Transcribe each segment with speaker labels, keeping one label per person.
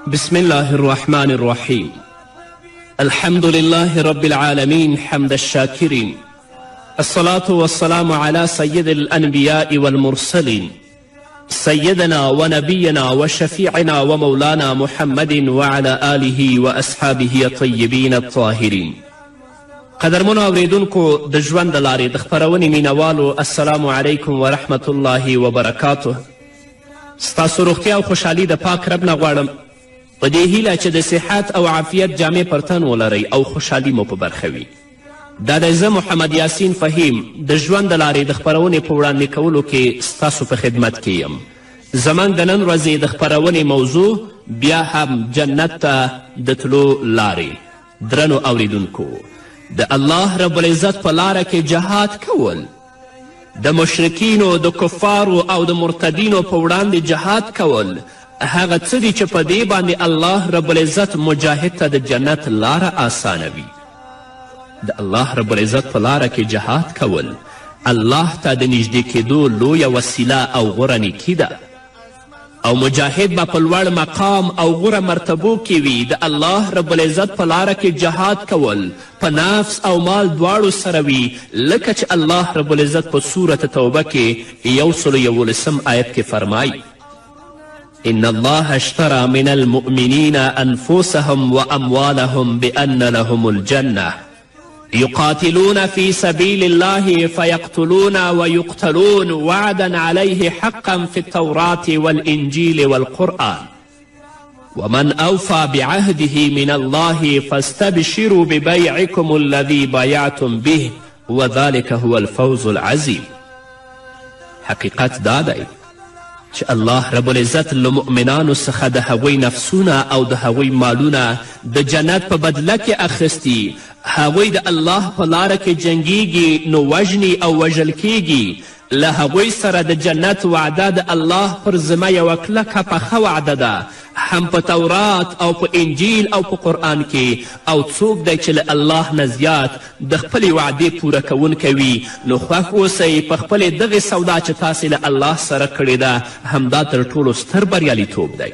Speaker 1: بسم الله الرحمن الرحيم. الحمد لله رب العالمين، حمد الشاكرين، الصلاة والسلام على سيد الأنبياء والمرسلين، سيدنا ونبينا وشفيعنا ومولانا محمد وعلى آله وأصحابه الطيبين الطاهرين. قدرمنو اوریدونکو، د ژوند د لارې د خپرونې مینوالو، السلام علیکم ورحمت الله وبرکاته. ستاسو روغتیا او خوشحالي د پاک رب نه غواړم، په دې هیله چې د صحت او عافیت جامې پر تن ولرئ او خوشحالي مو په برخه وي. دا دی زه محمد یاسین فهیم د ژوند د لارې د خپرونې په وړاندې کولو کې ستاسو په خدمت کې یم. زموږ د نن ورځې د خپرونې موضوع بیا هم جنت ته د تلو لارې. درنو اوریدونکو، د الله رب العزت په لاره کې جهاد کول، د مشرکینو، د کفارو او د مرتدینو په وړاندې جهاد کول هغه څه دي چې په دې باندې الله رب العزت مجاهد ته د جنت لاره اسانوي. د الله رب العزت په لاره کې جهاد کول الله ته د نږدې کېدو لویه وسیله او غوره نیکي ده، او مجاهد به په لوړ مقام او غوره مرتبو کې وي. د الله رب العزت په لاره کې جهاد کول په نفس او مال دواړو سره وي، لکه چې الله رب العزت په سورة توبه کې 111 آیت کې فرمایي: إن الله اشترى من المؤمنين أنفسهم وأموالهم بأن لهم الجنة يقاتلون في سبيل الله فيقتلون ويقتلون وعدا عليه حقا في التوراة والإنجيل والقرآن، ومن أوفى بعهده من الله فاستبشروا ببيعكم الذي بايعتم به وذلك هو الفوز العظيم. حقیقت دا دی چې الله رب العزت له مؤمنانو څخه د هغوی نفسونه او د هغوی مالونه د جنت په بدله کې اخیستي. هغوی د الله په لاره کې جنګیږي، نو وژني او وژل کیږي. له هغوی سره د جنت وعده د الله پر ذمه یوه کلکه پخه وعده ده، هم په تورات او په انجیل او په قرآن کې. او څوک دی چې له الله نه زیات د خپلې وعدې پوره کوونکی وي؟ نو خوښ اوسئ په خپلې دغې سودا چې تاسې له الله سره کړې ده، همدا تر ټولو ستر بریالیتوب دی.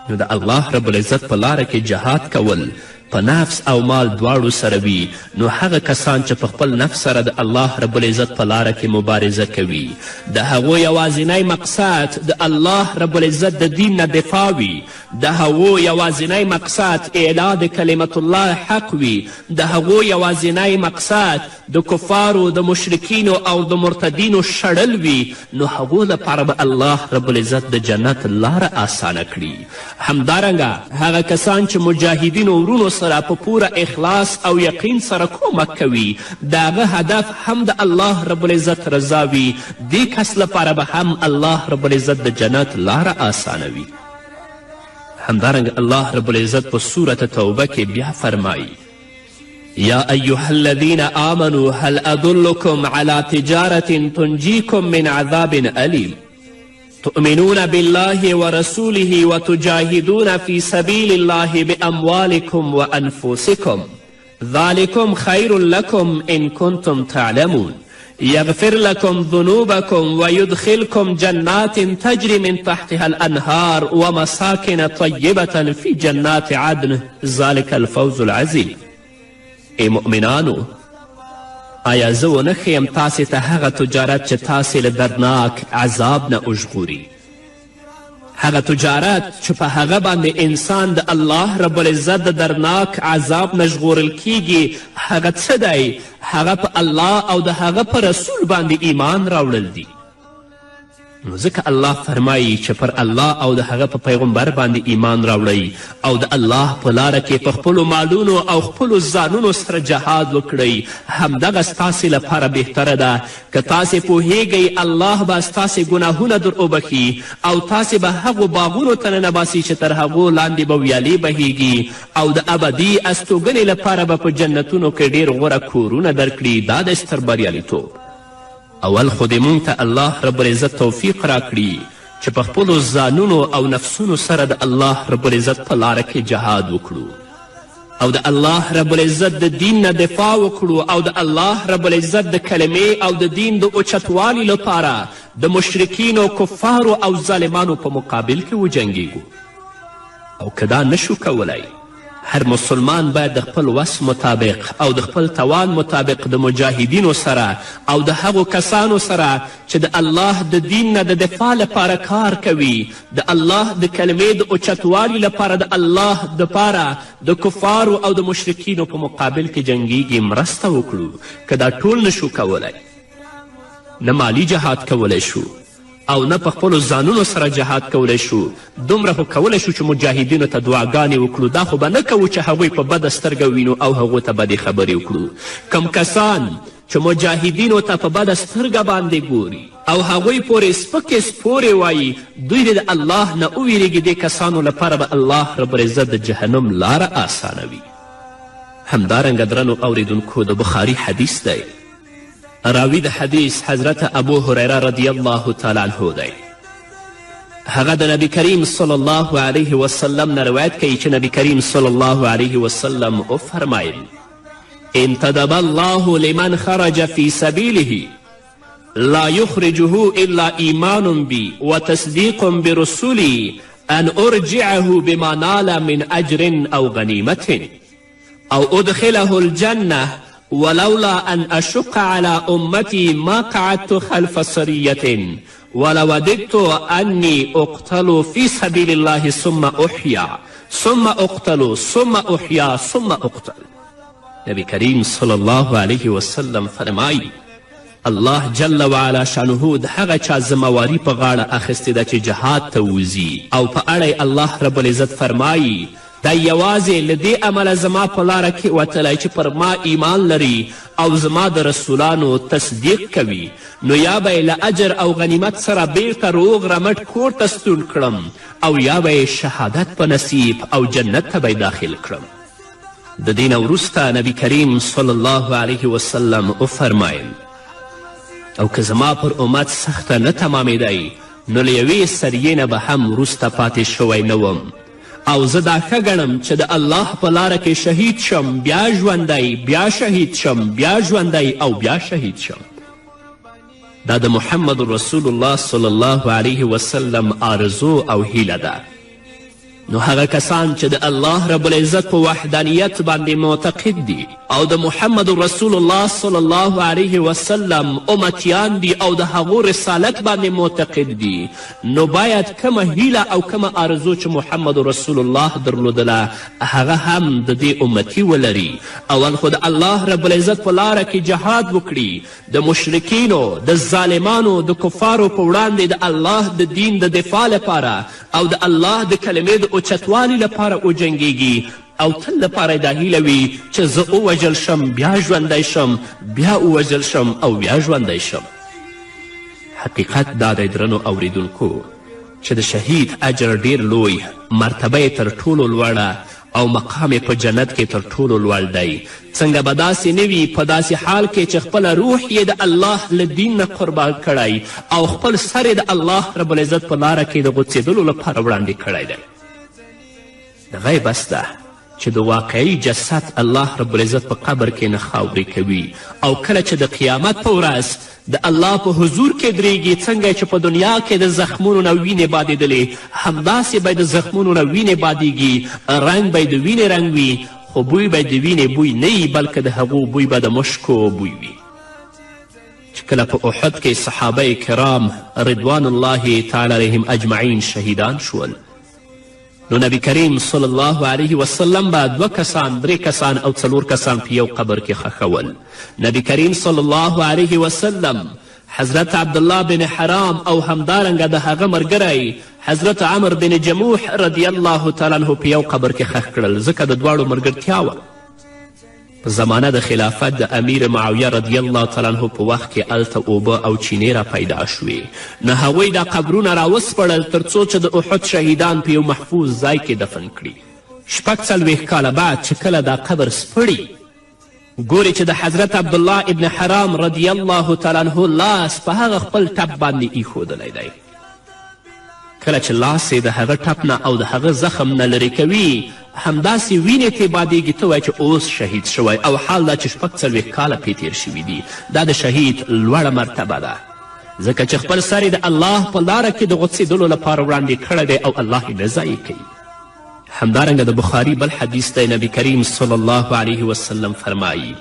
Speaker 1: نو د الله رب العزت په لاره کې جهاد کول په نفس او مال دواړو سره وي. نو هغه کسان چې په خپل نفس سره د الله رب العزت په لاره کې مبارزه کوي، د هغو یوازینی مقصد د الله رب العزت د دین نه دفاع وي، د هغو یوازینی مقصد اعلا د کلمت الله حق وي، د هغو یوازینی مقصد د کفارو، د مشرکینو او د مرتدینو شړل وي، نو هغو لپاره به الله رب العزت د جنت لاره اسانه کړي. همدارنګه هغه کسان چې مجاهدینو ورونو سره په پوره اخلاص او یقین سره کومک کوي، د هغه هدف هم د الله رب العزت رضا وي، دې کس لپاره به هم الله رب العزت د جنت لاره اسانوي. همدارنګه الله رب العزت په سورة توبه کې بیا فرمایي: يا أيها الذين آمنوا هل أدلكم على تجارة تنجيكم من عذاب أليم تؤمنون بالله ورسوله وتجاهدون في سبيل الله بأموالكم وأنفسكم ذلكم خير لكم إن كنتم تعلمون يغفر لكم ذنوبكم ويدخلكم جنات تجري من تحتها الأنهار ومساكن طيبة في جنات عدن ذلك الفوز العظيم. ای مؤمنانو، آیا زه ونه ښیم تاسې ته هغه تجارت چې تاسې له دردناک عذاب نه وژغوري؟ هغه تجارت چې په هغه باندې انسان د الله رب العزت د دردناک عذاب نه ژغورل کیږي، هغه څه دی؟ هغه په الله او د هغه په رسول باندې ایمان راوړل دي. نو ځکه الله فرمایي چې پر الله او د هغه په پیغمبر باندې ایمان راوړئ او د الله په لاره کې په خپلو مالونو او خپلو ځانونو سره جهاد وکړئ، همدغه ستاسې لپاره بهتره ده که تاسې پوهیږئ. الله به ستاسې ګناهونه در وبخښي او تاسې به هغو باغونو ته ننباسي چې تر هغو لاندې به ویالې بهیږي، او د ابدي استوګنې لپاره به په جنتونو کې ډېر غوره کورونه درکړي. دا دی ستر بریالیتوب. اول خو دې مونږ ته الله رب العزت توفیق راکړي چې په خپلو ځانونو او نفسونو سره د الله رب العزت په لاره کې جهاد وکړو. او د الله رب العزت د دین نه دفاع وکړو او د الله رب العزت د کلمې او د دین د اوچتوالي لپاره د مشرکینو، کفارو او ظالمانو په مقابل کې وجنګیږو. او که دا نشو کولی، هر مسلمان باید د خپل وس مطابق او د خپل توان مطابق د مجاهدینو سره او د هغو کسانو سره چې د الله د دین نه د دفاع لپاره کار کوي، د الله د کلمې د اوچتوالي لپاره، د الله دپاره د کفارو او د مشرکینو په مقابل کې جنګیږي، مرسته وکړو. که دا ټول نشو کولی، نه مالي جهاد کولی شو او نه په خپلو ځانونو سره جهاد کولی شو، دومره خو کولی شو چې مجاهدینو ته دعاګانې وکړو. دا خو به نه کوو چې هغوی په بده سترګه وینو او هغو ته بدې خبرې وکړو. کوم کسان چې مجاهدینو ته په بده سترګه باندې ګوري او هغوی پورې سپکې سپورې وایي، دوی دې د الله نه وویریږي. دې کسانو لپاره به الله رب العزت د جهنم لاره اسانوي. همدارنګه درنو اوریدونکو، د بخاري حدیث دی، راوی د حدیث حضرت ابو هریره رضی الله تعالی عنه دی. هغه د نبی کریم صلی الله علیه وسلم نه روایت کوي چې نبی کریم صلی الله علیه وسلم وفرمایل: انتدب الله لمن خرج فی سبیله لا يخرجه إلا إيمان بي وتصديق برسولي أن أرجعه بما نال من أجر أو غنيمة أو أدخله الجنة ولولا أن أشق على أمتي ما قعدت خلف سرية ولوددت أني أقتل في سبيل الله ثم أحيا ثم أقتل ثم أحيا ثم أقتل. نبی کریم صلی الله علیه وسلم فرمایي: الله جل وعلا شانه د هغه چا ذمهواري په غاړه اخیستې ده چې جهاد ته وځي، او په اړه الله رب العزت فرمایي: دی یوازې له دې امله زما په لاره کې وتلی چې پر ما ایمان لري او زما د رسولانو تصدیق کوي، نو یا به یې له اجر او غنیمت سره بیرته روغ رمټ کور ته ستون کړم، او یا به یې شهادت په نصیب او جنت ته به یې داخل کړم. د دې نه وروسته نبی کریم صلی الله علیه وسلم وفرمایل: او که زما پر امت سخته نه تمامېدی، نو له یوې سریې نه به هم وروسته پاتې شوی نه وم، او زه دا ښه ګڼم چې د الله په لاره کې شهید شم، بیا ژوندی، بیا شهید شم، بیا ژوندی او بیا شهید شم. دا د محمد رسول الله صلی الله علیه وسلم آرزو او هیله ده. نو هغه کسان چې د الله رب العزت په وحدانیت باندې معتقد دي او د محمد رسول الله صلی الله علیه وسلم امتیان دي او د هغو رسالت باندې معتقد دي، نو باید کومه هیله او کومه آرزو چې محمد رسول الله درلودله هغه هم د دې امتي ولري. اول خو د الله رب العزت په لاره کې جهاد وکړي، د مشرکینو، د ظالمانو، د کفارو په وړاندې د الله د دین د دفاع لپاره او د الله د کلمې د اوچتوالي لپاره وجنګیږي، او تل لپاره دا هیله وي چې زه ووژل شم، بیا ژوندی شم، بیا ووژل شم او بیا ژوندی شم. حقیقت دا دی درنو اوریدونکو چې د شهید اجر ډیر لوی، مرتبه یې تر ټولو لوړه او مقام یې په جنت کې تر ټولو لوړ دی. څنګه به داسې نه وي په داسې حال کې چې خپله روح یې د الله له دین نه قربان کړی او خپل سر یې د الله رب العزت په لاره کې د غوڅېدلو لپاره وړاندې کړی دی. دغه یې بس ده چې د واقعي جسد الله رب العزت په قبر کې نه خاورې کوي، او کله چې د قیامت په ورځ د الله په حضور کې درېږي، څنګه چې په دنیا کې د زخمونو نه وینې بادېدلې، همداسې به د زخمونو نه وینې بادېږي. رنګ به د وینې رنګ وي، خو بوی به د وینې بوی نه وي، بلکې د هغو بوی به د مشکو بوی وي. چې کله په احد کې صحابه کرام رضوان الله تعالی علیهم اجمعین شهیدان شول، نو نبی کریم صلی الله علیه وسلم به دوه کسان، درې کسان او څلور کسان په یو قبر کې ښخول. نبی کریم صلی الله علیه وسلم حضرت عبدالله بن حرام او همدارنګه د هغه ملګری حضرت عمر بن جموح رضی الله تعالی عنه په یو قبر کې ښخ کړل، ځکه د دواړو ملګرتیا وه. په زمانه د خلافت د امیر معاویه رضی الله تعالی عنه په وخت کې هلته اوبه او چینې را پیدا شوې، نو هغوی دا قبرونه راوسپړل تر څو چې د احد شهیدان په یو محفوظ ځای کې دفن کړي. 46 کاله بعد چې کله دا قبر سپړي، ګوري چې د حضرت عبدالله ابن حرام رضی الله تعالی عنه لاس په هغه خپل ټپ باندې ایښودلی دی. کله چې لاس یې د هغه ټپ نه او د هغه زخم نه لرې کوي، همداسې وینې ترې بادیږي، ته وایې چې اوس شهید شوی، او حال دا چې 46 کاله پرې تېر شوي دي. دا د شهید لوړه مرتبه ده، ځکه چې خپل سر یې د الله په لاره کې د غوڅېدلو لپاره وړاندې کړی دی او الله یې نه ضایع کوي. همدارنګه د بخاري بل حدیث دی، نبی کریم صلی الله علیه وسلم فرمایي: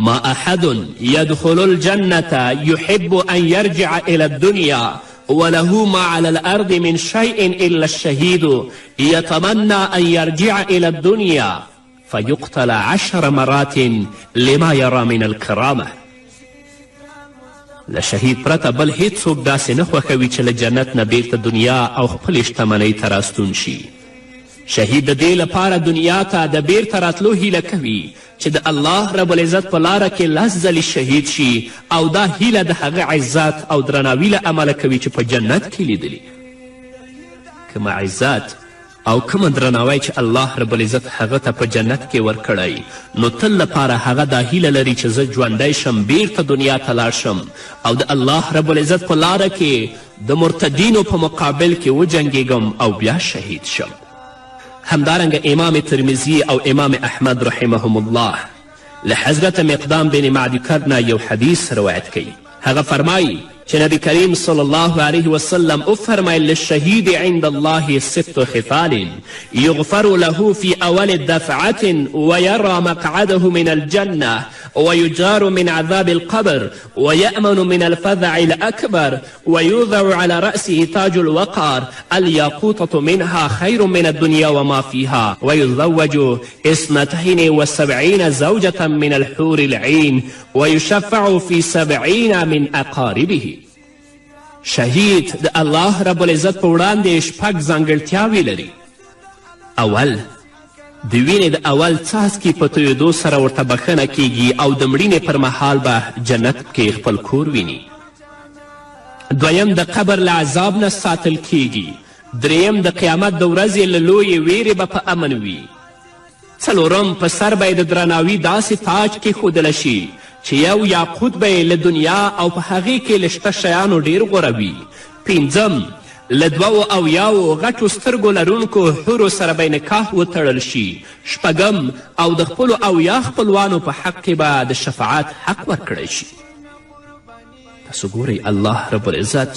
Speaker 1: ما احد يدخل الجنة يحب أن يرجع إلى الدنيا وله ما على الأرض من شيء إلا الشهيد يتمنى أن يرجع إلى الدنيا فيقتل 10 مرات لما يرى من الكرامة. له شهید پرته بل هیڅوک داسې نه خوښوي چې له جنت نه بیرته دنیا او خپلې شتمنۍ ته راستون شي. شهید د دې لپاره دنیا ته د بیرته راتلو هیله کوي چې د الله رب العزت په لاره کې 10 ځلې شهید شي، او دا هیله د هغه عزت او درناوي له امله کوي چې په جنت کې لیدلي. کومه عزت او کومه درناوی چې الله رب العزت هغه ته په جنت کې ورکړی، نو تل لپاره هغه دا هیله لري چې زه ژوندی شم، بیرته دنیا ته لاړ شم او د الله رب العزت په لاره کې د مرتدینو په مقابل کې وجنګیږم او بیا شهید شم. همدارنګه امام ترمذي او امام احمد رحمهم الله له حضرت مقدام بن معدیکرب نه یو حدیث روایت کوي. هغه فرمایي چې نبی کریم صلی الله علیه وسلم وفرمایل: للشهید عند الله 6 خصال يغفر له في أول دفعة ويرى مقعده من الجنة ويجار من عذاب القبر ويأمن من الفزع الأكبر ويوضع على رأسه تاج الوقار الياقوتة منها خير من الدنيا وما فيها ويزوج 72 زوجة من الحور العين ويشفع في 70 من أقاربه. شهید د الله رب العزت په وړاندې 6 ځانګړتیاوې لري. اول، د وینې د اول څاڅکي په تویدو سره ورته بخښنه کیږي او د مړینې پر مهال به جنت کې خپل کور ویني. دویم، د قبر له عذاب نه ساتل کیږي. دریم، د قیامت د ورځې له لویې ویرې به په امن وي. څلورم، په سر به یې د درناوي داسې تاج کیښودله شي چې یو یاقوت به یې له دنیا او په هغې کې له شته شیانو ډیر غوره وي. پنځم، له 72 غټو سترګو لرونکو حورو سره به نکاح وتړل شي. شپږم، او د خپلو 70 خپلوانو په حق کې به د شفاعت حق ورکړی شي. تاسو ګورئ الله رب العزت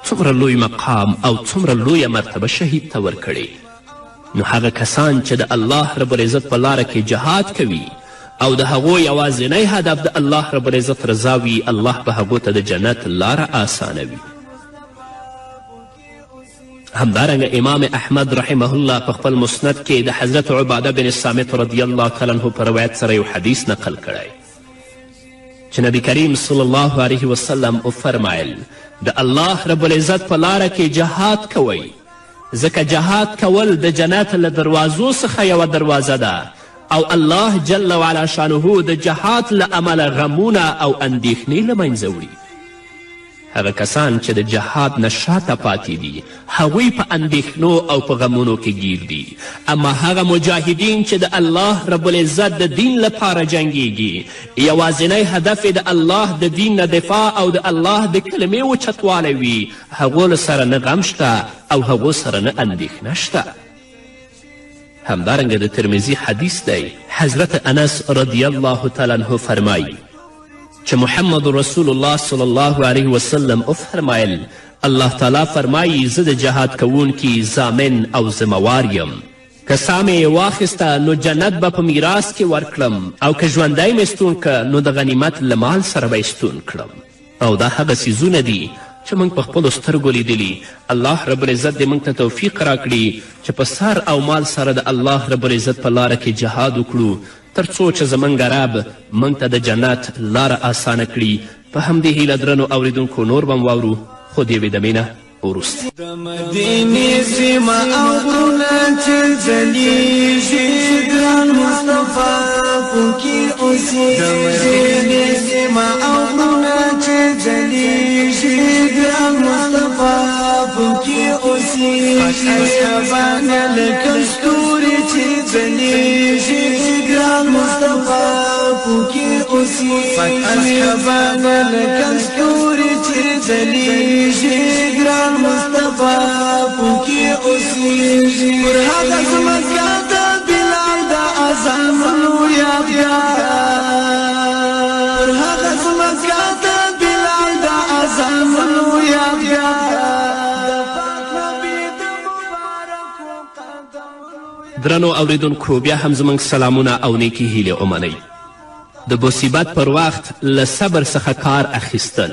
Speaker 1: څومره لوی مقام او څومره لویه مرتبه شهید ته ورکړې. نو هغه کسان چې د الله رب العزت په لاره کې جهاد کوي او د هغو یوازینی هدف د الله رب العزت رضا وي، الله به هغو ته د جنت لاره آسانوي. همدارنګه امام احمد رحمه الله په خپل مسند کې د حضرت عباده بن صامت رضی الله تعالی عنه په روایت سره یو حدیث نقل کړی چې نبی کریم صلی الله علیه وسلم وفرمایل: د الله رب العزت په لاره کې جهاد کوئ، ځکه جهاد کول د جنت له دروازو څخه یوه دروازه ده، او الله جل وعلا شانه د جهاد له امله غمونه او اندېښنې له منځه وړي. هغه کسان چې د جهاد نه شاته پاتې دي هغوی په اندېښنو او په غمونو کې ګیر دي، اما هغه مجاهدین چې د الله رب العزت د دین لپاره جنګیږي، یوازینی هدف یې د الله د دین نه دفاع او د الله د کلمې اوچتوالی وي، هغو له سره نه غم شته او هغو سره نه اندېښنه شته. همدارنګه د ترمذي حدیث دی، حضرت انس رضی الله تعالی عنه فرمایي چې محمد رسول الله صلی الله علیه وسلم وفرمایل: الله تعالی فرمایي زه د جهاد کوونکي ضامن او ذمهوار یم، که ساه مې یې واخیسته نو جنت به په میراث کې ورکړم، او که ژوندی مې ستون که نو د غنیمت له مال سره به یې ستون کړم. او دا هغه څیزونه دي چې موږ په خپلو سترګو لیدلي. الله رب العزت دې موږ ته توفیق راکړي چې په سر او مال سره د الله رب العزت په لاره کې جهاد وکړو، تر څو چې زموږ رب موږ ته د جنت لاره اسانه کړي. په همدې هیله درنو اورېدونکو نور به مو واورو، خو د یوې دمې نه وروسته.
Speaker 2: د مدینې سیمه او غرونه چې ځلیږي، ګران مصطفی پکې اوسېږي. د مدینې سیمه او غرونه چې ځلیږي، ګران مصطفی پکې اوسېږي. اصحابان لکه ستوري چې ځلیږي، ګران مصطفی پکې اوسېږي. اصحابان لکه ستوري چې ځلیږي، ګران مصطفی مصطفی پکې اوسیږي. پر هغه ځمکه د بلال د اذانونو یادګار، پر هغه ځمکه د بلال د اذانونو یادګار، د پاک نبي د مبارکو قدمونو.
Speaker 1: درنو اوریدونکو، بیا هم زموږ سلامونه او نیکې هیلې ومنئ. د مصیبت پر وخت له صبر څخه کار اخیستل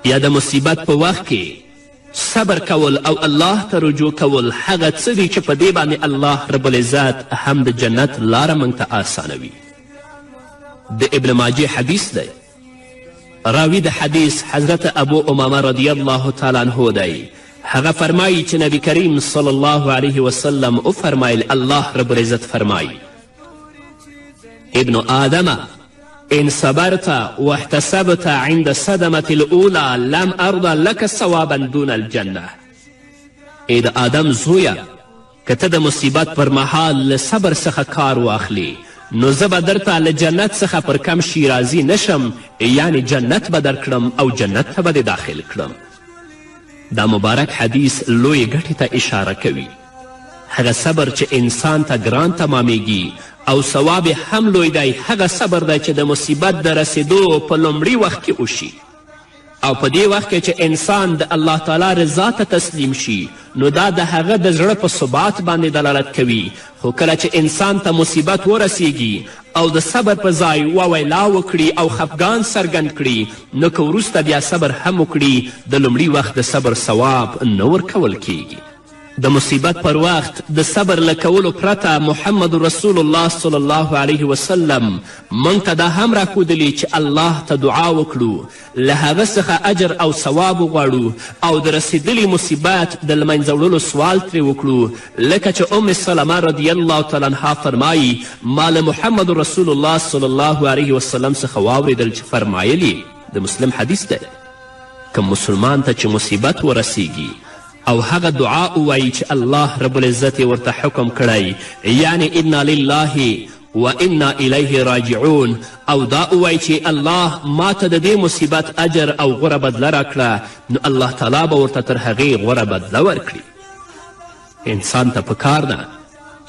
Speaker 1: یا د مصیبت په وخت کې صبر کول او الله ته رجوع کول هغه څه دي چې په دې باندې الله رب العزت هم د جنت لاره موږ ته آسانوي. د ابن ماجه حدیث دی، راوي د حدیث حضرت ابو امامه رضی الله تعالی عنه دی. هغه فرمایي چې نبی کریم صلی الله علیه وسلم وفرمایل، الله رب العزت فرمایي: ابن آدم إن صبرت واحتسبت عند صدمة الأولى لم أرضى لك ثوابا دون الجنة. ای د آدم زویه، که ته د مصیبت پر مهال له صبر څخه کار واخلې نو زه به درته له جنت څخه پر کم شي راضي نشم، یعنې جنت به درکړم او جنت ته به دې داخل کړم. دا مبارک حدیث لویې ګټې ته اشاره کوي. هغه صبر چې انسان ته ګران تمامیږي او ثواب یې هم لوی دی، هغه صبر دی چې د مصیبت د رسېدو په لومړي وخت کې وشي، او په دې وخت کې چې انسان د الله تعالی رضا ته تسلیم شي نو دا د هغه د زړه په ثبات باندې دلالت کوي. خو کله چې انسان ته مصیبت ورسیږي او د صبر په ځای واویلا وکړي او خفګان څرګند کړي، نو که وروسته بیا صبر هم وکړي د لومړي وخت د صبر ثواب نه ورکول کیږي. د مصیبت پر وخت د صبر له کولو پرته محمد رسول الله صلی الله علیه وسلم موږ ته دا هم راښودلي چې الله ته دعا وکړو، له هغه څخه اجر او ثواب وغواړو او د رسېدلي مصیبت د لمنځه وړلو سوال ترې وکړو. لکه چې ام سلمه رضی الله تعالی عنها فرمایي: ما له محمد رسول الله صلی الله علیه وسلم څخه واورېدل چې فرمایل یې، د مسلم حدیث دی، که مسلمان ته چې مصیبت ورسیږي او هغه دعا ووایي چې الله رب العزت یې ورته حکم کړی، یعنې انا لله و انا الیه راجعون، او دا ووایي چې الله ما ته د دې مصیبت اجر او غوره بدله راکړه، نو الله تعالی به ورته تر هغې غوره بدله ورکړي. انسان ته پکار ده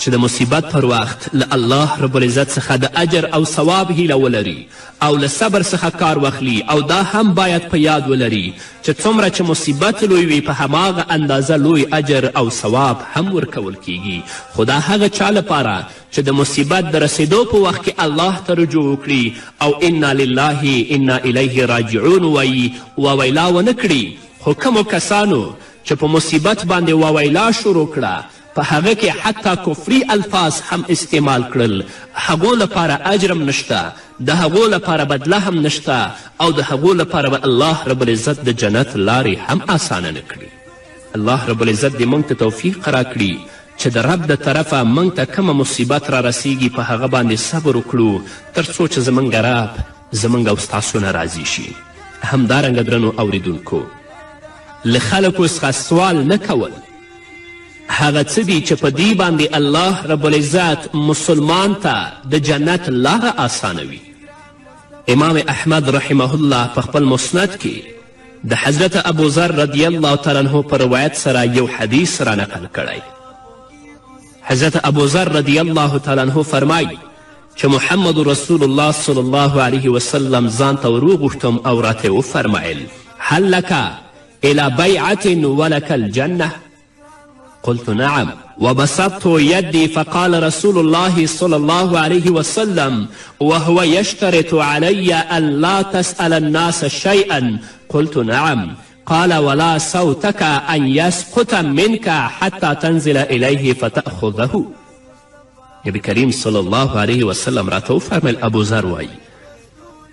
Speaker 1: چې د مصیبت پر وخت له الله رب العزت څخه د اجر او ثواب هیله ولري او له صبر څخه کار واخلي، او دا هم باید په یاد ولري چې څومره چې مصیبت لوی وي په هماغه اندازه لوی اجر او ثواب هم ورکول کیږي. خو دا هغه چا لپاره چې د مصیبت د رسېدو په وخت کې الله ته رجوع وکړي او انا لله انا الیه راجعون ووایي، واویلا ونه کړي. خو کومو کسانو چې په مصیبت باندې واویلا شروع کړه، په هغه کې حتی کفري الفاظ هم استعمال کړل، هغو لپاره اجر هم نشته، د هغو لپاره بدله هم نشته، او د هغو لپاره به الله رب العزت د جنت لارې هم اسانه نه کړي. الله رب العزت دې موږ ته توفیق راکړي چې د رب د طرفه موږ ته کومه مصیبت را رسیږي په هغه باندې صبر وکړو تر څو چې زموږ رب زموږ او ستاسو نه راضي شي. همدارنګه درنو اوریدونکو، له خلکو څخه سوال نه کول هغه څه دي چې په دې باندې الله رب العزت مسلمان ته د جنت لاره آسانوي. امام احمد رحمه الله په خپل مسند کې د حضرت ابوذر رضی الله تعالی عنه په روایت سره یو حدیث را نقل کړی. حضرت ابوذر رضی الله تعالی عنه فرمایي چې محمد رسول الله صلی الله علیه وسلم ځان ته وروغوښتم او راته یې وفرمیل: هل لک إلى بيعة ولك الجنة؟ قلت نعم، وبسطت يدي فقال رسول الله صلى الله عليه وسلم وهو يشترط علي أن لا تسأل الناس شيئا، قلت نعم، قال ولا صوتك أن يسقط منك حتى تنزل إليه فتأخذه. نبی کریم صلی الله علیه وسلم راته وفرمیل، ابوذر وایي: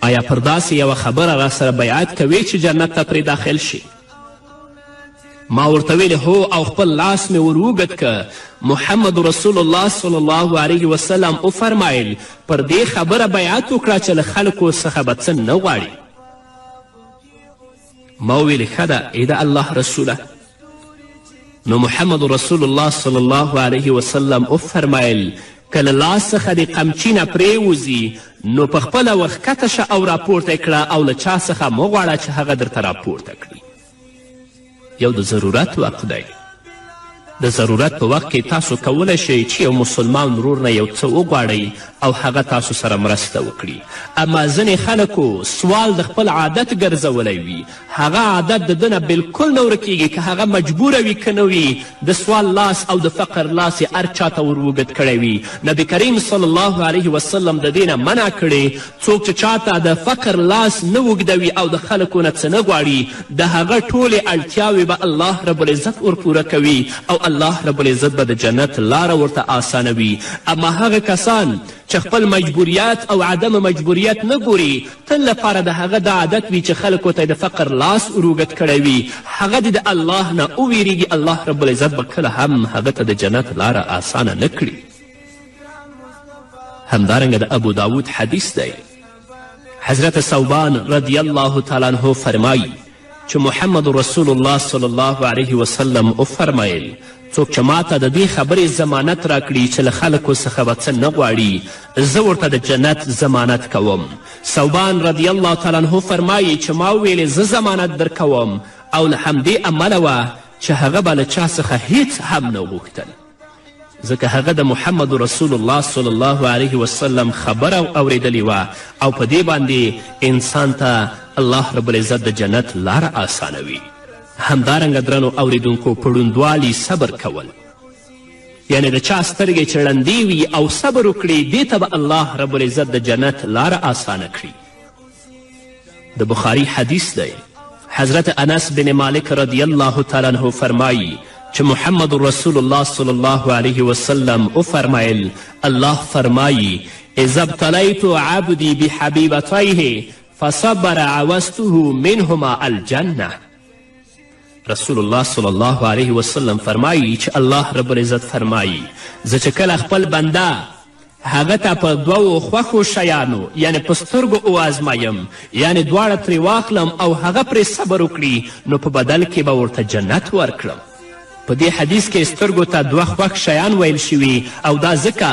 Speaker 1: آیا پر داسې یوه خبره را سره بیعت کوې چې جنت ته پرې داخل شي؟ ما ورته ویلې هو، او خپل لاس مې ور اوږد که. محمد رسول الله صلی الله علیه وسلم وفرمیل: پر دې خبره بیعت وکړه چې له خلکو څخه به څه نه غواړي. ما وویلې ښه ده ای د الله رسوله. نو محمد رسول الله صلی الله علیه وسلم وفرمیل: که له لاس څخه دې قمچینه پرېوځي نو په خپله ورښکته شه او راپورته کړه، او له چا څخه مه غواړه چې هغه درته راپورته کړي. یو د ضرورت وخت دی. د ضرورت په وخت کې تاسو کولی شئ چې یو مسلمان ورور نه یو څه وغواړئ او هغه تاسو سره مرسته وکړي. اما ځینې خلکو سوال د خپل عادت ګرځولی وي، هغه عادت د ده نه بلکل نه ورکیږي، که هغه مجبوره وي که نه وي، د سوال لاس او د فقر لاس یې هر چا ته ور اوږد کړی وي. نبي کریم صلی الله علیه وسلم د دې نه منع کړې څوک چې چاته د فقر لاس نه اوږدوي او د خلکو نه څه نه غواړي، د هغه ټولې اړتیاوې به الله رب العزت ور پوره کوي او الله رب العزت به د جنت لاره ورته آسانوي. اما هغه کسان چې خپل مجبوریت او عدم مجبوریت نه ګوري، تل لپاره د هغه دا عادت وي چې خلکو ته د فقر لاس ور اوږد کړی وي، هغه دې د الله نه وویریږي، الله رب العزت به کله هم هغه ته د جنت لاره آسانه نه کړي. همدارنګه د ابو داود حدیث دی، حضرت ثوبان رضی الله تعالی عنه فرمایی چې محمد رسول الله صلی الله علیه وسلم وفرمیل څوک چې ماته د دې خبرې ضمانت راکړي چې له خلکو څخه به څه نه غواړي، زه ورته د جنت ضمانت کوم. ثوبان رضی الله تعالی عنه فرمایي چې ما ویلې زه ضمانت درکوم، او له همدې امله وه چې هغه به له چا څخه هیڅ هم نه غوښتل، ځکه هغه د محمد رسول الله صلی الله علیه وسلم خبره اوریدلې وه او په دې باندې انسان ته الله رب العزت د جنت لاره آسانوي. همدارنګه درنو اوریدونکو، په ړوندوالي صبر کول، یعنې د چا سترګې چې ړندې وي او صبر وکړي، دې ته به الله رب العزت د جنت لاره آسانه کړي. د بخاري حدیث دی، حضرت انس بن مالک رضی الله تعالی عنه فرمایی چې محمد رسول الله صلی الله علیه وسلم وفرمایل، الله فرمایی اذا ابتلیت عبدی بحبیبتیه فصبر عوضته منهما الجنه. رسول الله صلی الله علیه وسلم فرمایی چې الله رب العزت فرمایی زه چې کله خپل بنده هغه ته په دوو خوښو شیانو یعنې په سترګو وازمایم، یعنې دواړه ترې واخلم او هغه پرې صبر وکړي، نو په بدل کې به ورته جنت ورکړم. په دې حدیث کې سترګو ته دوه خوښ شیان ویل شوي، او دا ځکه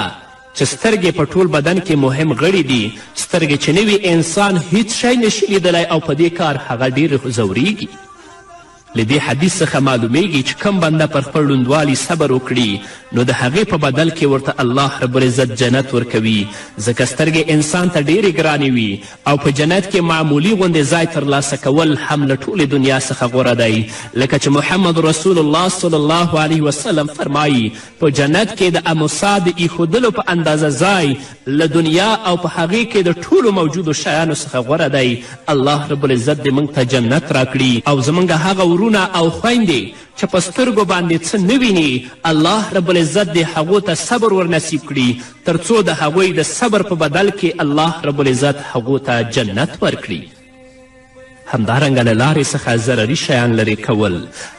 Speaker 1: چې سترګې په ټول بدن کې مهم غړي دي. سترګې چې نه وي انسان هیڅ شی نشي لیدلی او په دې کار هغه ډېر ځوریږي. له دې حدیث څخه معلومیږي چې کوم بنده پر خپل ړوندوالي صبر وکړي، نو د هغې په بدل کې ورته الله رب العزت جنت ورکوي، ځکه سترګې انسان ته ډېرې ګرانې وي او په جنت کې معمولي غوندې ځای ترلاسه کول هم له ټولې دنیا څخه غوره دی. لکه چې محمد رسول الله صلی الله علیه وسلم فرمایي په جنت کې د اموسا د ایښودلو په اندازه ځای له دنیا او په هغې کې د ټولو موجودو شیانو څخه غوره دی. الله رب العزت دې موږ ته جنت راکړي او زموږ هغه ورونه او خویندې چې په سترګو باندې څه نه ویني، الله رب العزت دې هغو ته صبر ورنصیب کړي، تر څو د هغوی د صبر په بدل کې الله رب العزت هغو ته جنت ورکړي. همدارنګه له لارې څخه ضرري شیان لرې کول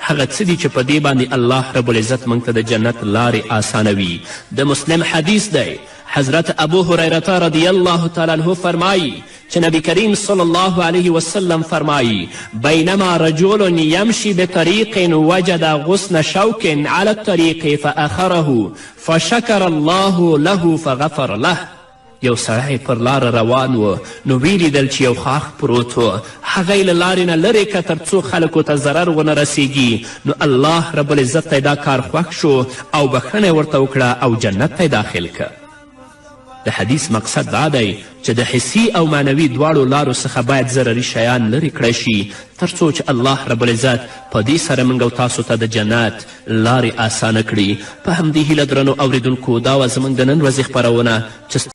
Speaker 1: هغه څه دي چې په دې باندې الله رب العزت موږ ته د جنت لارې آسانوي. د مسلم حدیث دی، حضرت ابو هریرة رضی الله تعالی عنه فرمایی چې نبی کریم صلی الله علیه وسلم فرمایی بینما رجل یمشي بطریق وجد غصن شوک علی الطریق فأخره فشکر الله له فغفر له. یو سړی پر لاره روان و، نو ویې لیدل چې یو ښاخ پروت و، هغه یې له لارې نه لرې که تر څو خلکو ته ضرر ونه رسیږي. نو الله رب العزت ته دا کار خوښ شو او بښنه یې ورته وکړه او جنت ته یې داخل که. د حدیث مقصد دا دی چې د حسي او معنوي دواړو لارو څخه باید ضرري شیان لرې کړی شي، تر څو چې الله رب العزت په دې سره موږ او تاسو ته د جنت لارې اسانه کړي. په همدې هیله درنو اوریدونکو، دا وه زموږ د نن ورځې خپرونه چې.